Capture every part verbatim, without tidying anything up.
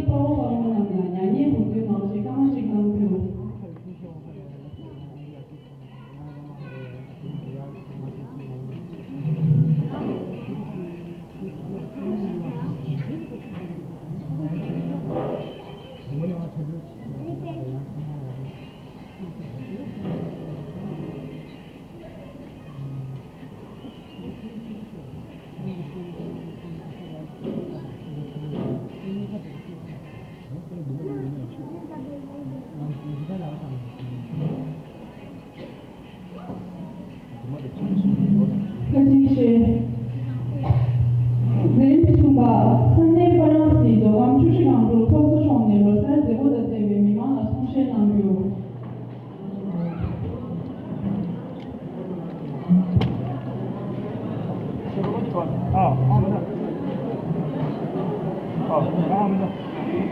གཙོ་བོ་བ་ལོ་རྣམས་ལ་མྱ་ངན་གདུང་རྒྱུད་ནང་བཞིན་བཀའ་མ་ཞིག་གནང་རྒྱུ། བཀའ་དྲིན་ཆེ། འཛིན་རིམ་བཅུ་གསུམ་པ། ས་གནས་ཧྥ་རན་སིའི་མདོ་ཁམས་ཆུ་བཞི་སྒང་དྲུག་ཚོགས་གཙོ་མཆོག་ནས་ལོ་གསར་མཛད་སྒོ་དང་འབྲེལ་བའི་མི་མང་ལ་གསུང་བཤད་གནང་རྒྱུ།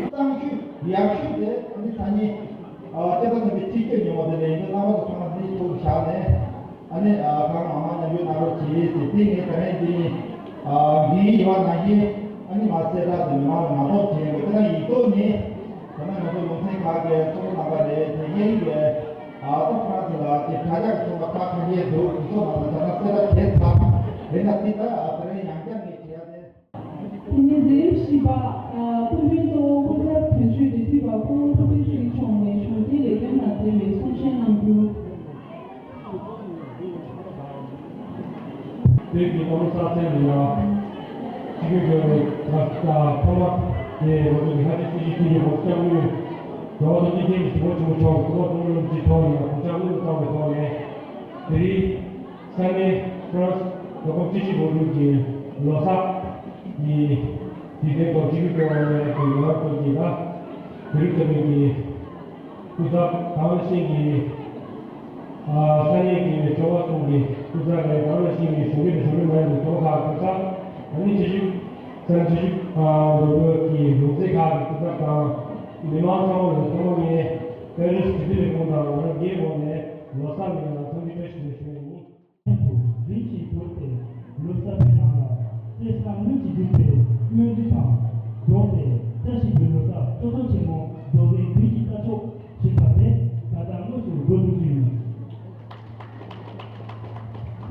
གཏམ་རྒྱུད་ཡག་ཤོས་དེ་ཨ་ནི་ཐ་སྙད་ཨ་སྐད་གྲགས་ལྡན་པའི་ཚིག་བརྗོད་ཉུང་བ་དེ་ལས་ཡིན་ན། རྣམ་པ་ཚོ་ཚང་མ་འདིའི་ཐོག་བཞག་ནས། ཨ་ནི་ཨ་གང་མང་མང་ཉམས་ཞིབ་གནང་རོགས་གྱིས་ཟེར། དེ་ངས་ད་རེས་འདི་ཨ་འདིའི་ཡིན་པ་ནང་བཞིན། ཨ་ནི་མ་གསལ་བསྒྲགས་དེ་མི་མང་ལ་མ་ཐོག་བྱས་ཡོད། དེ་ལ་ཡིག་ཐོག་ནས་ད་ནང་ང་ཚོ་ལུང་ཚན་ཁག་གི་ཚོགས་གཙོ་རྣམ་པ་རེད། དེ་གཉེར་ཡིག་རེད། ཨ་ད་ཁོ་རང་ཚོ་ལ་དེ་དྲ་རྒྱ་གི་ཚོགས་པ་ཁག་ཁ་ཤས་འདུག་དེ་ཚོ་ནང་ལ་ད་ལྟ་གསལ་བསྒྲགས་བྱས་ཚར། དེ་ན་འདི་ད་ཨ་ད་རེས་ཡང་བསྐྱར་ངས་བྱེད་ཡ་དེ། དེ་ནས་འཛིན་རིམ་བཞི་པ། སྐུ་མགྲོན་གཙོ་བོ་སྐུ་ཚབ་དོན་གཅོད་འབྲེལ་མཐུད་པ་ཁོང་ཐུབ་བསྟན་ཆོས་སྐྱིད་མཆོག་ནས་གཞུང་འབྲེལ་ལས་དོན་དང་འབྲེལ་བའི་གསུང་བཤད་གནང་རྒྱུ། བོད་ཀྱི་གཏམ་གསར་ཚན་འདི་ཡང་སྤྱི་འཐུས་རྒྱུན་ལས་ཐོག་མ་དེ་ང་ཚོ་གི་ལྷ་རྩེ་སྲིད་སྤྱི་འཐུས་ཀྱི་གོང་ས་སྐྱབས་མགོན་རྒྱལ་བ་དང་སྐྱིད་ཁྱེད་ཀྱི་ཞི་བ་ཆེན་པོ་མཆོག་གི་སྐུ་ཚབ་བསམ་བློ་གནང་རྒྱུའི་ཐོག་ནས་གོང་ས་སྐྱབས་མགོན་དུ་བཏང་བའི་ཐོག་ནས་དེ་རིང་ས་གནས་ཧྥ་རན་སི་མདོ་ཁམས་ཆུ་བཞི་སྒང་དྲུག་གི་ལོ་གསར་གྱི་དུས་སྟོན་ཐོག་སྤྱི་འཐུས་སྐུ་ངོ་ལ་གི་ཡོང་བ་སྐོར་གྱི་ལ་དུས་རིམ་ལྟ་བུའི་གི་སྐུ་ཚབ་དང་ཤིང་གི་ས་གནས་ཀྱི་ཚོགས་པ་ཚོ་གི་སྐུ་ཚབ་རེད། དང་ཤིང་གི་གཞུང་གི་གཞུང་མི་མང་གི་ཚོགས་པ་ཁག་གི་སྐུ་ཚབ། ཨ་ནི་ཆུ་བཞི་ས་ཆུ་བཞི་མདོ་དབུས་ཀྱི་ལུང་ཚན་ཁག་གི་སྐུ་ཚབ་དང་མི་མང་ཚང་མ་ལ་ཚང་མ་ངས་དཔལ་རི་སི་ཊི་ལས་ཁུངས་དང་ང་རང་སྒེར་ངོས་ནས་ལོ་གསར་ནས་ཡང་འཚམས་འདྲི་བཀྲ་ཤིས་བདེ་ལེགས་ཞུ་ཡ་ཡིན། རིམ་གྱིས་བགྲོད་དེ་ལོ་གསར་པའི་ནང་ལ་བསྲེ་ས་སྔོན་གྱི་འདུག་པའི་སྨོན་འདུན་དང་འགྲོགས་ཏེ་བཀྲ་ཤིས་པའི་ལོ་གསར་སྤྲོ་ཚོགས་ཆེན་མོ་རྡོ་སྦིས་མདུན་གྱི་རྟ་མཆོག་ཞེས་པ་དེ་ད་ལྟ་དངོས་སུ་འགོ་འཛུགས་རྒྱུ་ཡིན།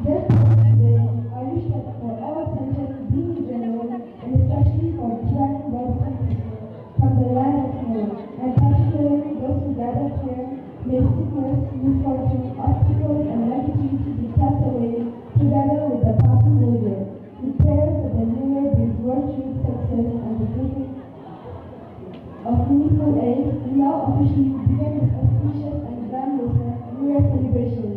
Therefore, today, I wish that for all attention, being in general, and especially for divine birth and from the land of Noah, and particularly those who gathered here, may sickness, misfortune, obstacles, and negativity be cast away together with the passing New Year. We pray that the New Year brings virtue, success, and the blessing of meaningful age. We now officially begin this auspicious and grand New Year celebration.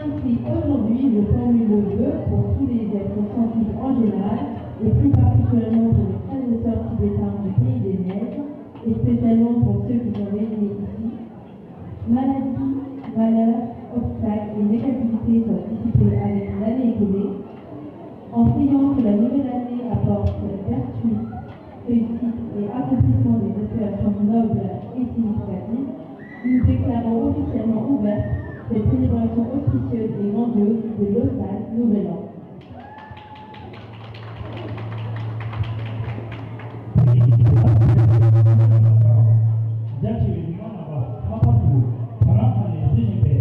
Ainsi, aujourd'hui, je formule le vœu pour tous les êtres sensibles en général, et plus particulièrement pour les frères et sœurs tibétains du pays des neiges, et spécialement pour ceux qui sont réunis ici. Maladies, malheurs, obstacles et négativités soient dissipés avec l'année écoulée, en priant que la nouvelle année apporte vertu, réussite et accomplissement des aspirations nobles et significatives, nous déclarons officiellement ouverte cette célébration auspicieuse et grandiose de l'Austal Nouvel An. རྒྱ་ཆེ་བའི་མི་མང་རྣམ་པ་ལྷག་པར་དུ་ད་རང་ཁ་ནས་གཟིགས་བཞིན་པའི་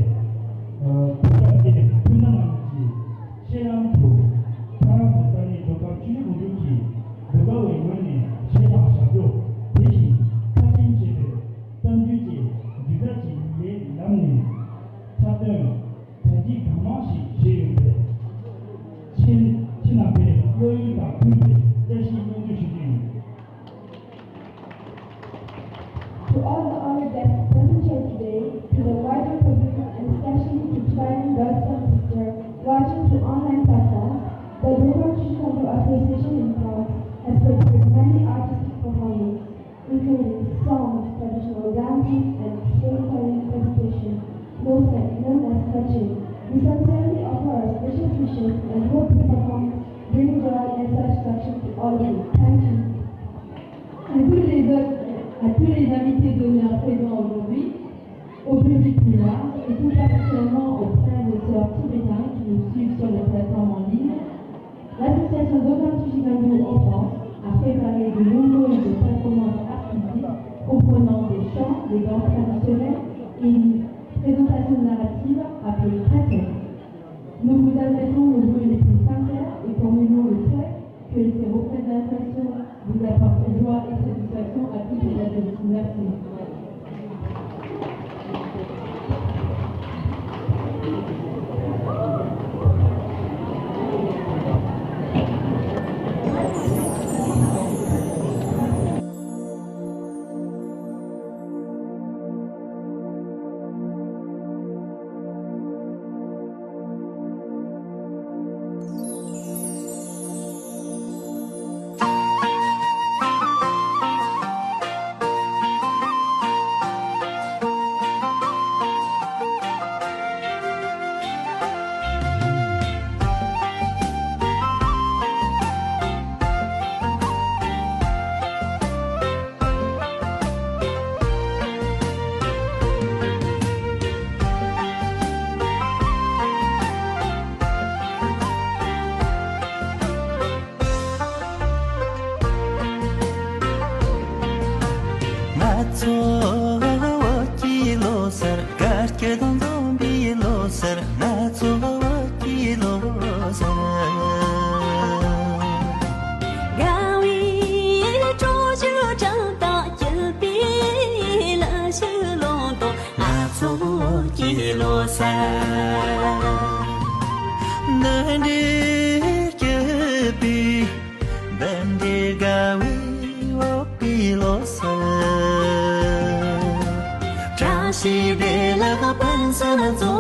བོད་པ་སྐད་ཕུལ་ན་ནང་གི་ཤེས་ལམ་དུ་ཕ་ར་སི་ས་གནས་མདོ་ཁམས་ཆུ་བཞི་སྒང་དྲུག་གི་བོད་པ་བའི་ངོས་ནས་གཞས་དང་ཞབས་བྲོ། དེ་བཞིན་ཁ་ཆེམས་བཅས་པའི་གཏམ་རྒྱུད་ཀྱི་སྒྱུ་རྩལ་གྱི་ལས་ལམ་ནས་འཁྲབ་སྟོན་གྲ་སྒྲིག་གང་མང་ཞིག་བྱས་ཡོད་པས། ཁྱེད་ཁྱེད་རྣམ་པའི་བློ་ཡུལ་དང་མཐུན་པའི་བཀྲ་ཤིས་སྨོན་འདུན་ཞུ་རྒྱུ་ཡིན། To all the honored guests present here today, to the wider public, and especially to divine brothers and sisters watching through online platforms, the Dokan Chikanto Association in Prague has prepared many artistic performances, including songs, traditional dances, and storytelling presentations, known as, known as Kaching. We sincerely offer our special wishes and hope the performance bring joy and satisfaction to all of you. Thank you. À tous les autres, à tous les invités d'honneur présents aujourd'hui, au public qui est là, et tout particulièrement aux frères et sœurs tibétains qui nous suivent sur les plateformes en ligne, l'association Dokan Chikanto en France a préparé de nombreuses performances Comprenant des chants, des danses traditionnelles et une présentation narrative appelée Tatsel. Nous vous adressons le bruit les plus sincères et formulons le souhait que ces représentations vous apportent joie et satisfaction à toutes les adultes. Merci. ང་ཚོ་བོད་ཀྱི་ལོ་གསར། དགའ་སྐྱིད་དང་འཛོམས་པའི་ལོ་གསར། ང་ཚོ་བོད་ཀྱི་ལོ་གསར། དགའ་བའི་སྤྲོ་ཚིགས་བཀྲམ་དང་། སྐྱིད་པའི་ལ་ཕྱི་ལོང་དང་། ང་ཚོ་བོད་ཀྱི་ལོ་གསར། འདི་འདྲའི་སྐྱིད་པའི། འདི་འདྲའི་དགའ་བའི་བོད་པའི་ལོ་གསར། བཀྲ་ཤིས་བདེ་ལེགས་སྤུན་གསུམ་ཚོ།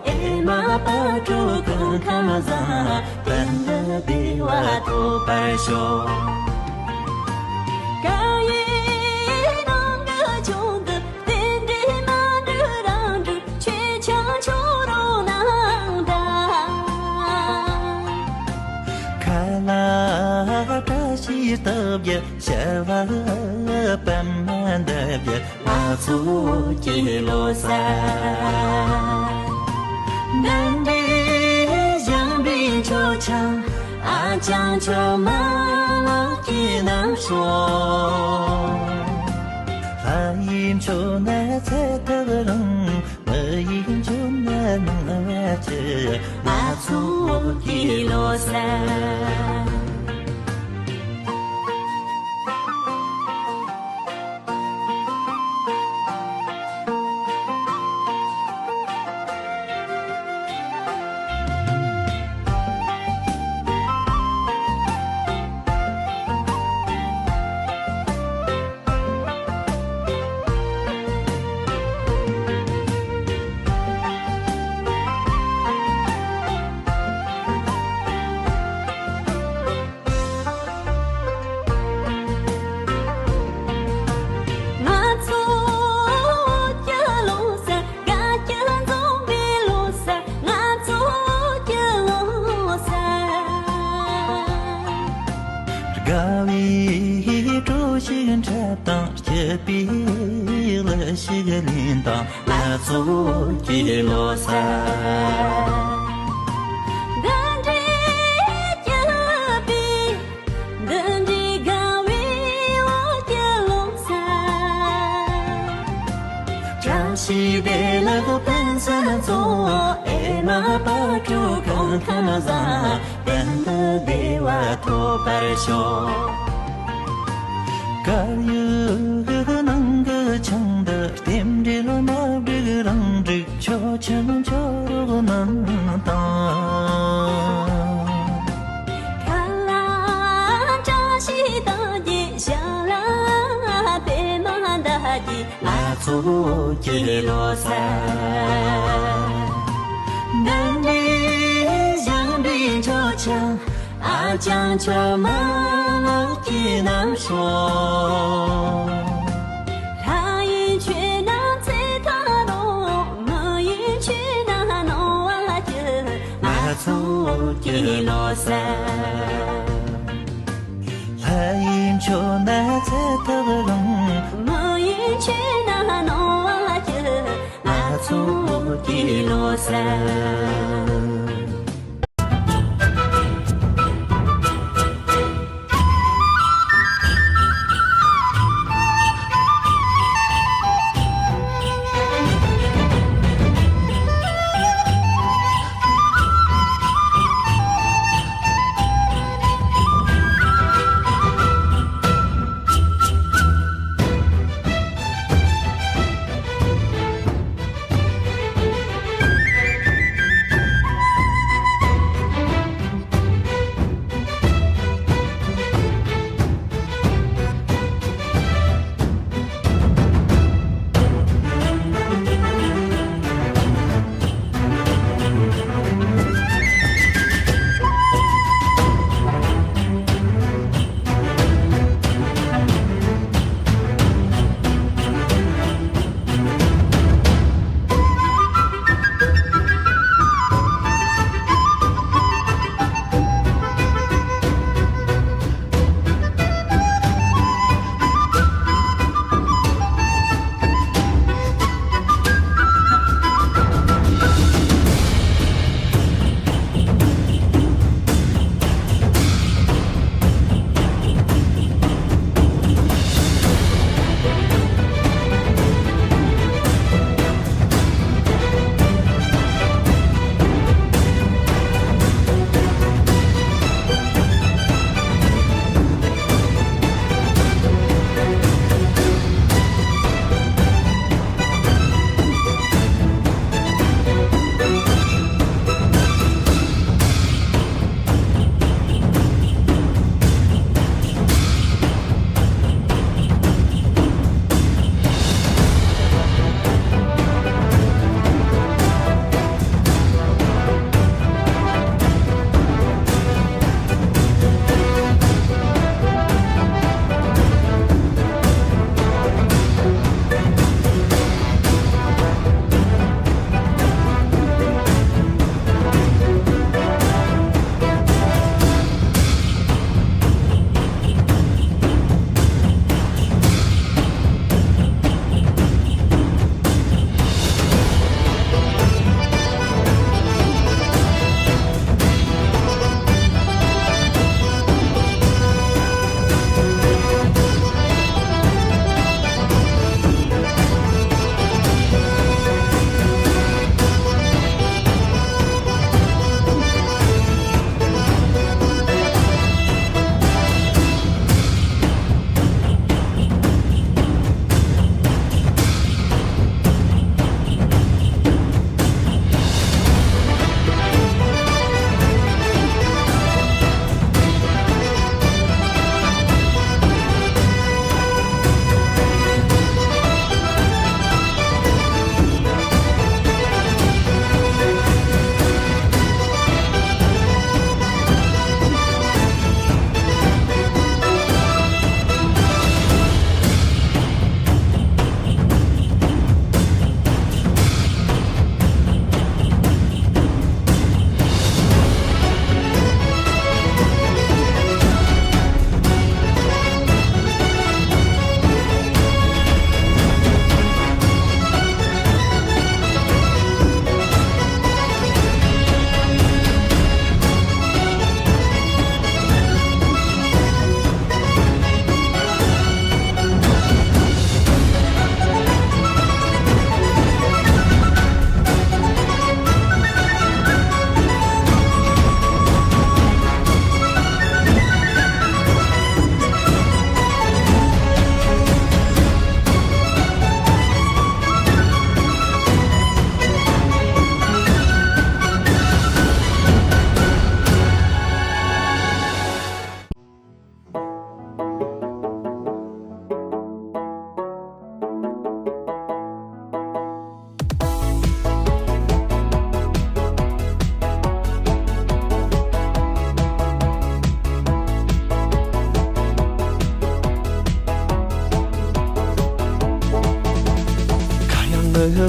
ཨེ་མ་བག་དྲོ་སྐུ་ཁམས་བཟང་། དོན་དུ་བདེ་བ་ཐོབ་པར་ཤོག་སྐར་ཡོད་ནང་གི་ཆུང་དུ། རྟེན་འབྲེལ་མ་འགྲིག་རང་འགྲིག་ཆོས་ཆང་ཆུང་རུང་ནང་འདྲ། ཁ་ལག་བཀྲ་ཤིས་རྟགས་བརྒྱད། བྱ་བ་པདྨ་འདབ་བརྒྱད། ང་ཚོ་བོད་ཀྱི་ལོ་གསར། འདི་འདྲའི་བཞེངས་པའི་མཆོད་ཆང་། ཨ་ཅང་ཁྱོད་མ་ལོག་གི་ནང་ཤོག་ལྷ་ཡི་མཆོད་ན་ཚེ་ཐག་རིང་། མི་ཡི་མཆོད་ན་ནང་བ་ཆེ། ང་ཚོ་བོད་ཀྱི་ལོ་གསར། ང་ཚོ་བོད་ཀྱི་ལོ་གསར། དགའ་སྐྱིད་འཛོམས་པའི་ལོ་གསར། ང་ཚོ་བོད་ཀྱི་ལོ་གསར། དགའ་བའི་སྤྲོ་ཞིག་འཁྲབ་དང་། སྐྱིད་པའི་གླུ་ཞིག་ལེན་དང་། ང་ཚོ་བོད་ཀྱི་ལོ་གསར། འདི་འདྲའི་སྐྱིད་པའི། འདི་འདྲའི་དགའ་བའི་བོད་ཀྱི་ལོ་གསར། བཀྲ་ཤིས་བདེ་ལེགས་སྤུན་གསུམ་ཚོ། ཨེ་མ་བག་དྲོ་སྐུ་ཁམས་བཟང་། དོན་དུ་བདེ་བ་ཐོབ་པར་ཤོག་སྐར་ཡོད་ནང་གི་ཆུང་དུ། རྟེན་འབྲེལ་མ་འགྲིག་རང་འགྲིག་ཆོས་ཆེན་ཆོས་རོགས་རྣམས་དང་། ཁ་ལག་བཀྲ་ཤིས་རྟགས་བརྒྱད། བྱ་ལ་པད་མ་འདབ་བརྒྱད། ང་ཚོ་བོད་ཀྱི་ལོ་གསར། འདི་འདྲའི་བཞེངས་པའི་མཆོད་ཆང་། ཨ་ཅང་ཁྱོད་མ་ལོག་གི་ནང་ཤོག་ལྷ་ཡི་མཆོད་ན་ཚེ་ཐག་རིང་། མི་ཡི་མཆོད་ན་ནོར་བ་སྐྱིད། ང་ཚོ་བོད་ཀྱི་ལོ་གསར། ལྷ་ཡི་མཆོད་ན་ཚེ་ཐག་རིང་། མི་ཡི་མཆོད་ན་ནོར་བ་སྐྱིད། ང་ཚོ་བོད་ཀྱི་ལོ་གསར།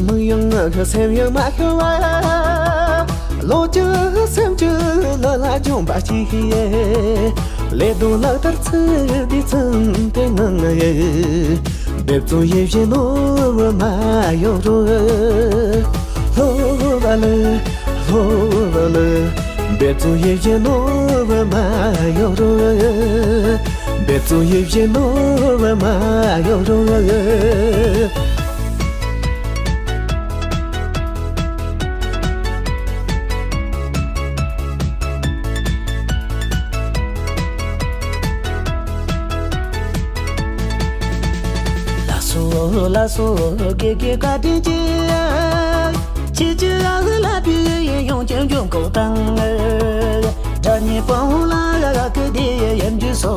མིག་ཡངས་སེམས་ཡངས་མ་ཤོར་བ། བློ་ལྕི་སེམས་ལྕི་ལ་ལ་འཇོམས་པ་ཅིག་ཡེ། ལས་དོན་ལག་བསྟར་ཚུལ་འདི་ཚུན་དེ་ངང་ཡེ། འབེབས་བཙོང་ཡེ་བཞིན་ནོར་བུ་མ་ཡོང་རུང་། ལྷོ་བ་ལུ། ལྷོ་བ་ལུ། འབེབས་བཙོང་ཡེ་བཞིན་ནོར་བུ་མ་ཡོང་རུང་། འབེབས་བཙོང་ཡེ་བཞིན་ནོར་བུ་མ་ཡོང་རུང་། ལགས་སོ་ལགས་སོ་དགེ་དགེ་བཀའ་དྲིན་ཆེ། ཁྱེད་ཀྱི་ཨ་ཧུ་ལ་པི་ཡིན་ཡོང་ཅན་འབྱུང་ཁོག་དང་། དགྲ་གཉེན་པོ་ལ་ཀི་དེ་ཡིན་རྒྱུ་སོ།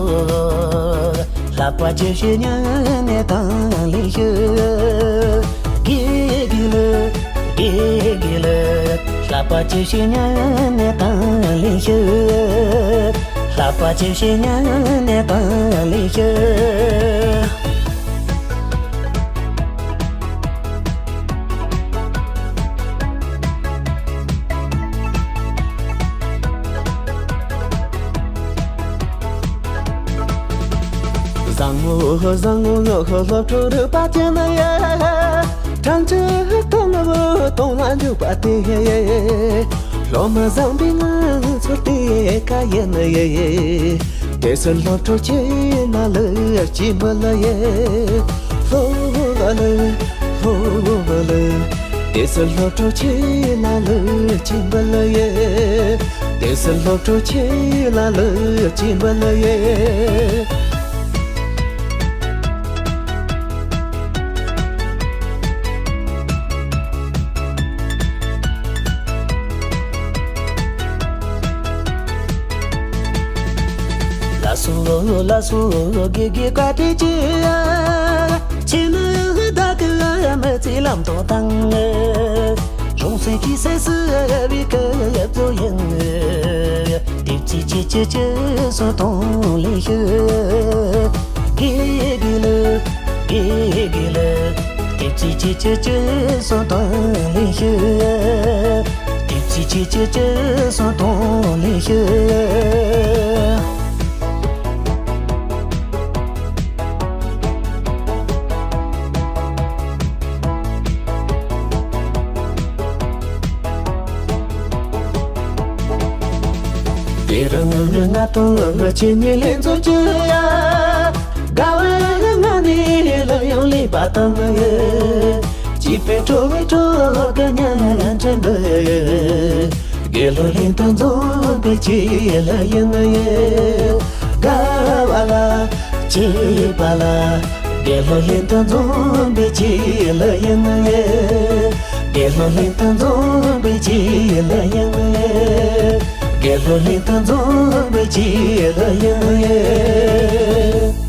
ལྷག་པ་ཅི་ཞིག་ཉན་ནས་དང་ལེན་ཞུ། དགེ་དགེ་ལ། དགེ་དགེ་ལ། ལྷག་པ་ཅི་ཞིག་ཉན་ནས་དང་ལེན་ཞུ། ལྷག་པ་ཅི་ཞིག་ཉན་ནས་དང་ལེན་ཞུ། བཟང་ངོ་བཟང་ངོ་ངོ་ཧོ་སློབ་ཕྲུག་རུ་པ་ཅན་ན་ཡ། ཁྲང་ཆུ་སྟོང་ལ་བུ་སྟོང་ལ་འཇུག་པ་དེ། སློབ་མ་བཟང་པའི་ངང་ཚུལ་དེ་ཀ་ཡན་ཡེ། དེ་སུ་སློབ་ཕྲུག་ཆེ་ན་ལུ་ཅི་འབུལ་ཡེ། ལྷོ་བ་ལུ། ལྷོ་བ་ལུ། དེ་སུ་སློབ་ཕྲུག་ཆེ་ན་ལུ་ཅི་འབུལ་ཡེ། དེ་སུ་སློབ་ཕྲུག་ཆེ་ན་ལུ་ཅི་འབུལ་ཡེ། ལགས་སོ་ལགས་སོ་དགེ་དགེ་བཀའ་དྲིན་ཆེ། ཁྱེད་ནི་བདག་གི་མི་ཚེ་ལམ་ཐོག་དང་། གཞུང་སེམས་ཀྱི་སེམས་སུ་བའི་སྐབས་སུ་ཡིན། དེབ་ཚིག་ཅི་ཅི་ཅི་སོ་དང་ལེན་ཞུ། དགེ་དགེ་ལ། དགེ་དགེ་ལ། དེབ་ཚིག་ཅི་ཅི་ཅི་སོ་དང་ལེན་ཞུ། དེབ་ཚིག་ཅི་ཅི་ཅི་སོ་དང་ལེན་ཞུ། དེ་རིང་ང་དང་ཁྱེད་གཉིས་ལྷན་འཛོམས་ཀྱི་ཡ། དགའ་བའི་ངང་ནས་ལོ་ཡང་ལེན་པ་དང་། སྐྱིད་པའི་བྲོ་བའི་ཁྲོད་ཀྱི་ཉིན་མཚན་འདི། དགེ་སློང་ལྷན་དུ་འཛོམས་པའི་ཆེད་ལ་ཡིན་ཡེ། དགའ་བ་ལ་སྐྱིད་པ་ལ། དགེ་སློང་ལྷན་དུ་འཛོམས་པའི་ཆེད་ལ་ཡིན་ཡེ། དགེ་སློང་ལྷན་དུ་འཛོམས་པའི་ཆེད་ལ་ཡིན་ཡེ། དགེ་སློང་ལྷན་དུ་འཛོམས་པའི་ཆེད་ལ་ཡིན་ཡེ།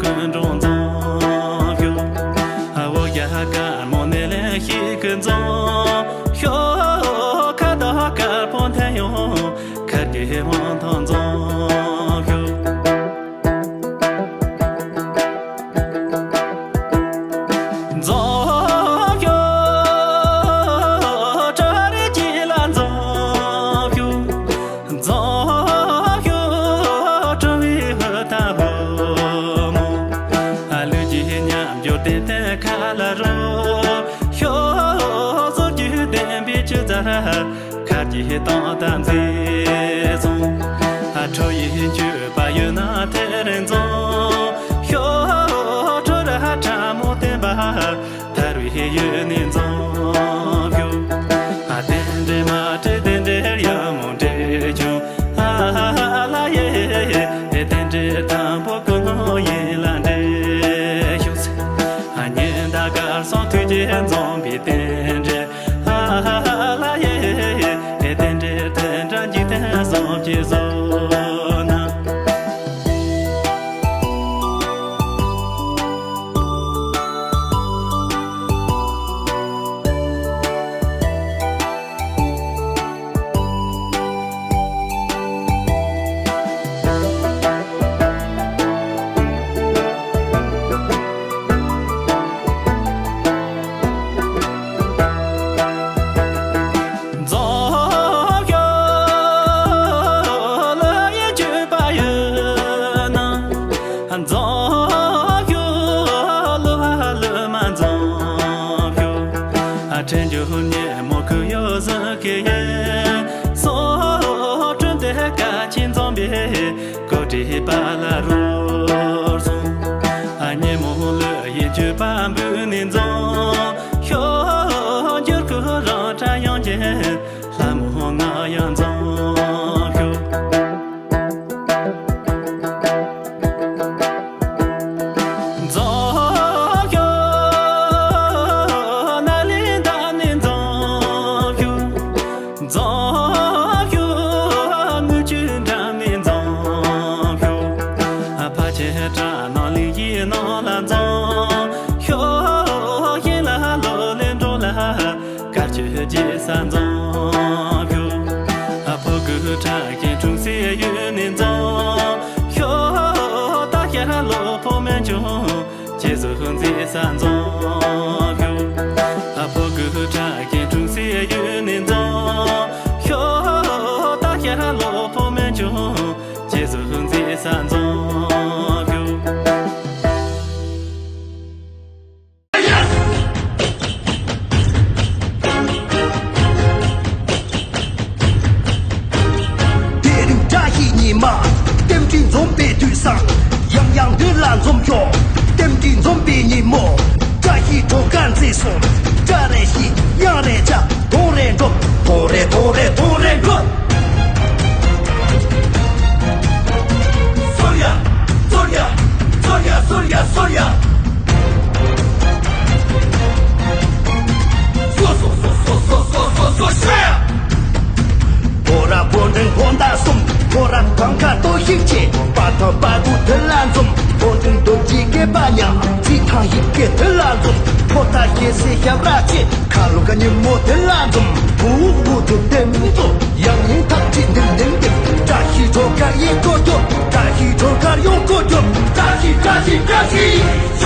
ཀུན་འགྲོ་འཛོམས་ཤོག་ཨ་བོ་རྒྱ་དཀར་མོ་ནས་ལེན་ཤིག་གི་འཛོམས་ཤོག་ཁ་དོག་དཀར་པོ་འཐེན་ཡོང་ཁ་དགེ་དབང་ཐང་འཛོམས་ཤོག་འཛོམས་ཤོག་བྲག་རི་དཀྱིལ་ལ་འཛོམས་ཤོག་འཛོམས་ཤོག་བྲག་རི་ཧུ་ཐག་ཧུ་མོ། ལུས་ཀྱི་ཉམས་འགྱུར་ཏན་ཏན་ཁ་ལ་རོལ་ཤོག་ཟོར་གྱི་བདེན་པའི་ཆུ་རྩྭ་ར། ཁ་ཅིག་སྟོང་དང་མཛེས་སོང་། ཁྲོ་ཡི་མཆོད་པ་ཡོད་ན་དེར་འཛོམས་ཤོག་ཁྲོ་ར་ཁྲ་མོ་བསྟན་པ་དར་བའི་ཡུལ་ནས་འཛོམས་ཤོག་རྟེན་འབྲེལ་མ་བྲལ་རྟེན་འབྲེལ་ཡང་མོ་འབྲེལ་བྱུང་། ཨ་ལ་ཡེ། རྟེན་འབྲེལ་དང་པོ་ཀུན་སློང་ཡིད་ལ་འདྲེས་ཤོག་ཟེར། ཉི་ཟླ་སྐར་གསུམ་དུས་ཀྱིས་འཛོམས་པའི་རྟེན་འབྲེལ། ཨ་ལ་ཡེ། རྟེན་འབྲེལ་དོན་གྲུབ་འཇིག་རྟེན་གསུམ་གྱི་བཟོ་སྣང་། འཛོམས་ཤོག་ལ་ཡི་གྱུར་པ་ཡོད་ན། འཛོམས་ཤོག་ལ་ལ་མ་འཛོམས་ཤོག་ཁྲེལ་འགྱུར་ཉོན་མོངས་ཁུར་གཡོག་ཟིལ་གྱིས་ཡལ་སོང་། བསྐྲུན་ཏེ་དཀའ་སྤྱད་འཛོམས་པའི་གོ་སྒྲིག་པ་ལ་རོལ་སོང་། ཉོན་མོངས་ལུས་ཡིད་འགྱུར་བ་འབུད་ནས་འཛོམས་ཤོག་འགྱུར་ཁུག་རང་སྒྲ་དབྱངས་ཅན་ལྷ་མོ་ང་ཡང་འཛོམས་ཤོག་འཛོམས་ཤོག་ནཱ་ལེནྡྲ་ནས་འཛོམས་ཤོག་འཛོམས་ཤོག་དངུལ་ཆུ་འགྲམ་ནས་འཛོམས་ཤོག་ཕ་ཆེ་བྲག་རྣམས་གླིང་བཞིའི་ནང་ལ་འཛོམས་ཤོག་ཞིང་ལ་ལོ་ལེན་འགྲོ་ལ། དཀར་ཆུ་རྒྱས་ས་འཛོམས་ཤོག་ཕོ་དགུ་ཁྲག་རྒྱུན་འཁྲུངས་སའི་ཡུལ་ནས་འཛོམས་ཤོག་ད་ཤར་ལྷོ་ཕོ་མོན་ཆུང་སྐྱེ་གཟུགས་མཛེས་ས་འཛོམས་ཤོག་ཕོ་དགུ་ཁྲག་རྒྱུན་འཁྲུངས་སའི་ཡུལ་ནས་འཛོམས་ཤོག་ད་ཤར་ལྷོ་ཕོ་མོན་ཆུང་སྐྱེ་གཟུགས་མཛེས་ས་འཛོམས་ཤོག་དེ་རིང་བཀྲ་ཤིས་ཉི་མ། རྟེན་འབྲེལ་འཛོམས་པའི་དུས་བཟང་། ཡང་ཡང་འདི་ལ་འཛོམས་ཤོག་རྟེན་འབྲེལ་འཛོམས་པའི་ཉིན་མོ། བཀྲ་ཤིས་སྒྲོལ་དཀར་མཛེས་སོང་། བཀྲ་རེ་ཤིས་གཡང་རེ་བྱ། དོང་རེ་འགྲོ། དོང་རེ་དོང་རེ་དོང་རེ་འགྲོ། སོར་ཡ། སོར་ཡ། སོར་ཡ། སོར་ཡ། སོར་ཡ། སོ་སོ་སོ་སོ་སོ་སོ་སོ་ཤ་ཡ། བོ་ར་བོ་འབྲིང་བོ་མདའ་གསུམ། བོ་ར་གང་ག་ལྟོ་ཞིག་ཆེ། པ་ཐང་པ་དགུ་དུ་ལ་འཛོམས། བོ་འབྲིང་རྡོ་རྗེ་སྐེད་པ་ཉག་རྩིས་ཐང་ཞིག་སྐེད་དུ་ལ་འཛོམས། ཕོ་རྟ་ཞེ་སའི་ཞབས་ར་ཆེ། ཁ་ལོ་ཀ་ཉིན་མོ་དུ་ལ་འཛོམས། བུ་བུ་དུ་དེ་མི་འཛོམས། ཡང་ཡིན་ཐག་ཅིག་འདེམ་འདེམ་འདེམ། བཀྲ་ཤིས་སྒྲོལ་དཀར་ཡིན་ཀོ་ཀྱོ། བཀྲ་ཤིས་སྒྲོལ་དཀར་ཡོང་ཀོ་ཀྱོ། བཀྲ་ཤིས་བཀྲ་ཤིས་བཀྲ་ཤིས།